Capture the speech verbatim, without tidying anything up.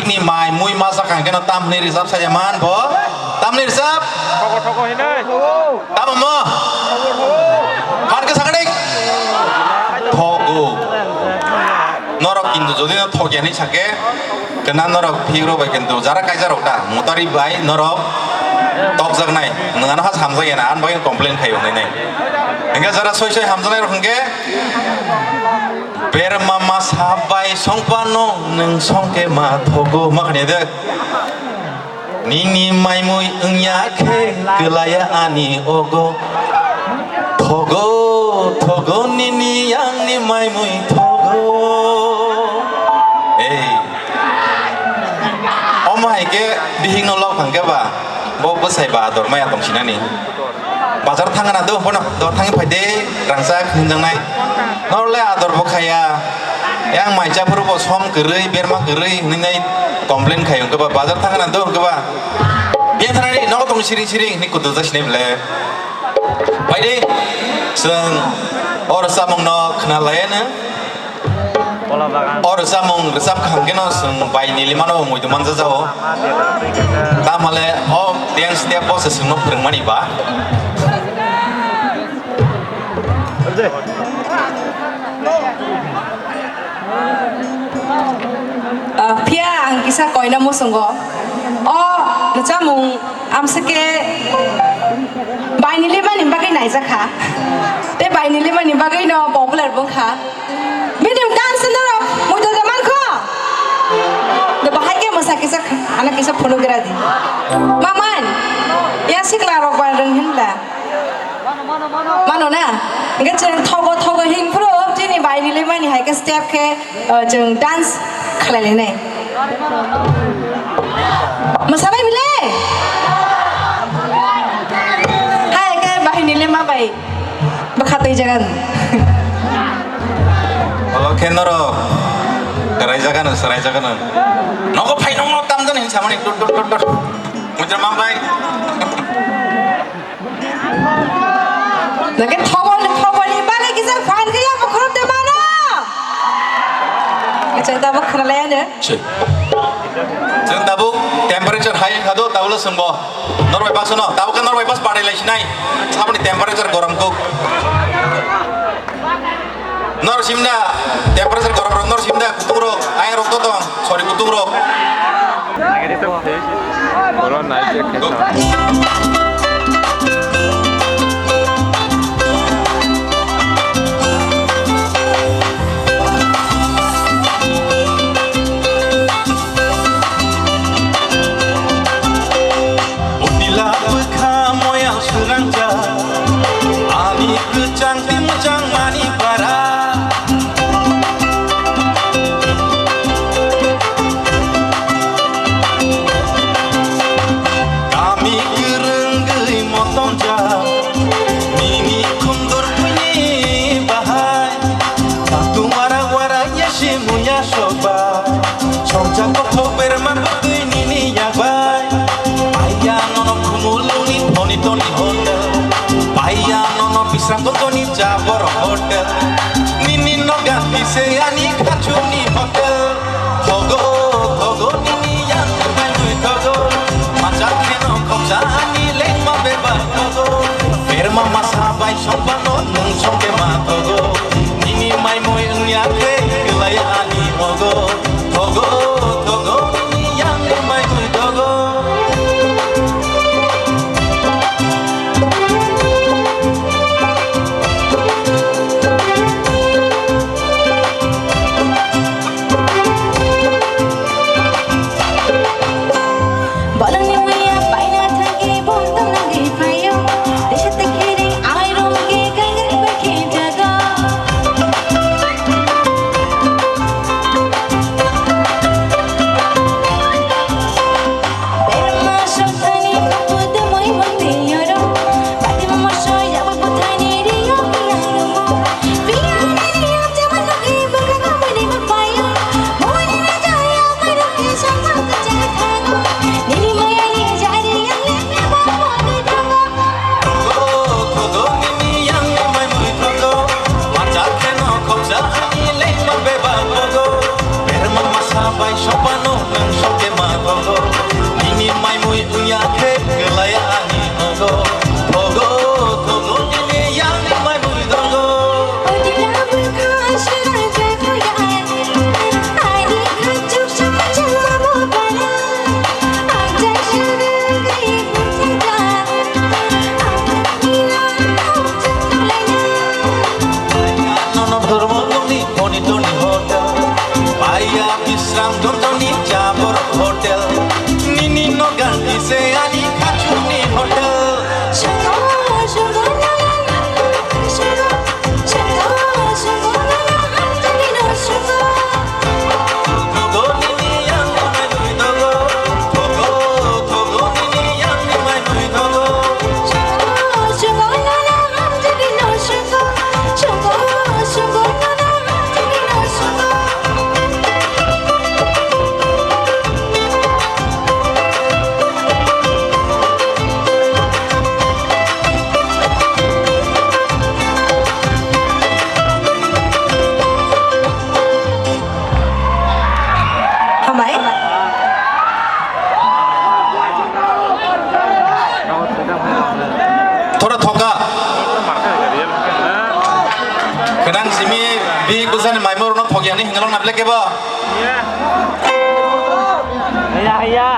Ni mai mui ma sakha hwnkhe no tamni rijap saya man bo. Tamni rijap? Thogo, thogo hinai. Tamo mo? Phan khe sakni? Thogo. Norok kintu jodi no thokya hinwi sakhe, kena norok phik rok bai kintu jara kaisa rok ta motari bai norok tokjaknai. Nwng ano has hamjakya na, ani bagwi complain khai wngnai nai. Hwnkhe jara soi soi hamjaknai rok hwnkhe, Berma masa bai songpano nwng songke ma thogo ma khani de. Nini maimui wngya khe kwlaya ani ogo. Thogo, thogo nini yangni maimui thogo. Ei. Omo hai khe bihikno lok phang khe ba, bo bwsai ba ador maya tong sinani. Bazar thangna do, bono do thangwi phai de, rangchak hinjaknai. Norle ador bo khaya. Yang mai cha phuru bo som kwrwi, berma kwrwi hinwi nai complain khai hwnkhe ba, bazar thangna do hwnkhe ba. Yang thanani nogo tong siring siring hinwi kudu ja sinai bwle. Phai de, chwng or samungno khna laiya no. O rwchapmung rwchap kha hwnkhe no chwng bai nili mano muitu manja jao. Tamhale o dance step bo se chwngno phwrwngmani ba. Ah, phiya ang kisa koina muchungo. O rwchapmung amswk khe bai nili mani bagwi naijak kha. Tei bai nili mani bagwi no popular bo wng kha. Bini dance norok muitu de mankho. De bahai ke masa kisa ana kisa phunuk gra di. Maman, ya sikla rok ba rwng hinla. Mano na? Hingke chwng thogo thogo hing phuru chini bai nili mani hai ke step khe, eh, chwng dance khlai lai nai. Masa bai bile? Hai ke bai nili ma bai. Bwkha twi jagan. Olo khe norok. Karai jagan, sarai jagan. Nogo phai nongno tamdan hin samani tut tut tut tut. Mujra mambai. Nake thobol thobol ni bale kisa fan kaya bukhur te mano. Kisa tabuk khnalaya ne. Chwng tabuk temperature high wngkha do, tabukle chwngbo norbai bus no, tabuk khe norbai bus badai lai sinai, saboni temperature gorom kuk. Nor simda temperature gorom rok, nor simda kutung rok, ayang rok to tong, sorry, kutung rok. Oro nai je khe sa. Utila bwkha moyang swrangja, ani kwchang tei mwchang mani para. Kami kwrwngwi motongjak, nini khumdur buini bahai. Tatung wara wara ya si muya soba. Songjak kothok berma bwtwi nini yakbai. Paiya nono Khumulwngni Toni Toni Hotel. Paiya nono Bisramganjni Jabor Hotel. Nini noga kise ani khachuni hotel. Thogo, thogo, nini yang mai mui thogo. Machak kheno khoksa ani lengma beba thogo. Berma masa bai songpano nwng songke ma thogo. Nini mai mui wngya khe kwlai ani thogo. Thogo, thogo, nini yang mai mui thogo. Bolongni muya paina thangwi bontam nangwi phaio. Tesa tekiri ai romke kainga bai khe jago. Berma sokani kudu moi mati yoro. Pati mama soya bai butani riyo yang lumo. Piyani riyo jaman lagi baka kamani mapayo. Mawani na jaya mai roke sama kacang thago. Nini maya ni jari yang lene mama kedawa. Thogo, thogo, nini yang mai mui thogo. Machak kheno khoksa ani lengma beba thogo. Berma masa bai sopano nang soke Thora thoka. Kwnang simi bi bwsani maimorno phokyani hinglong na belai kebo. Iya, iya.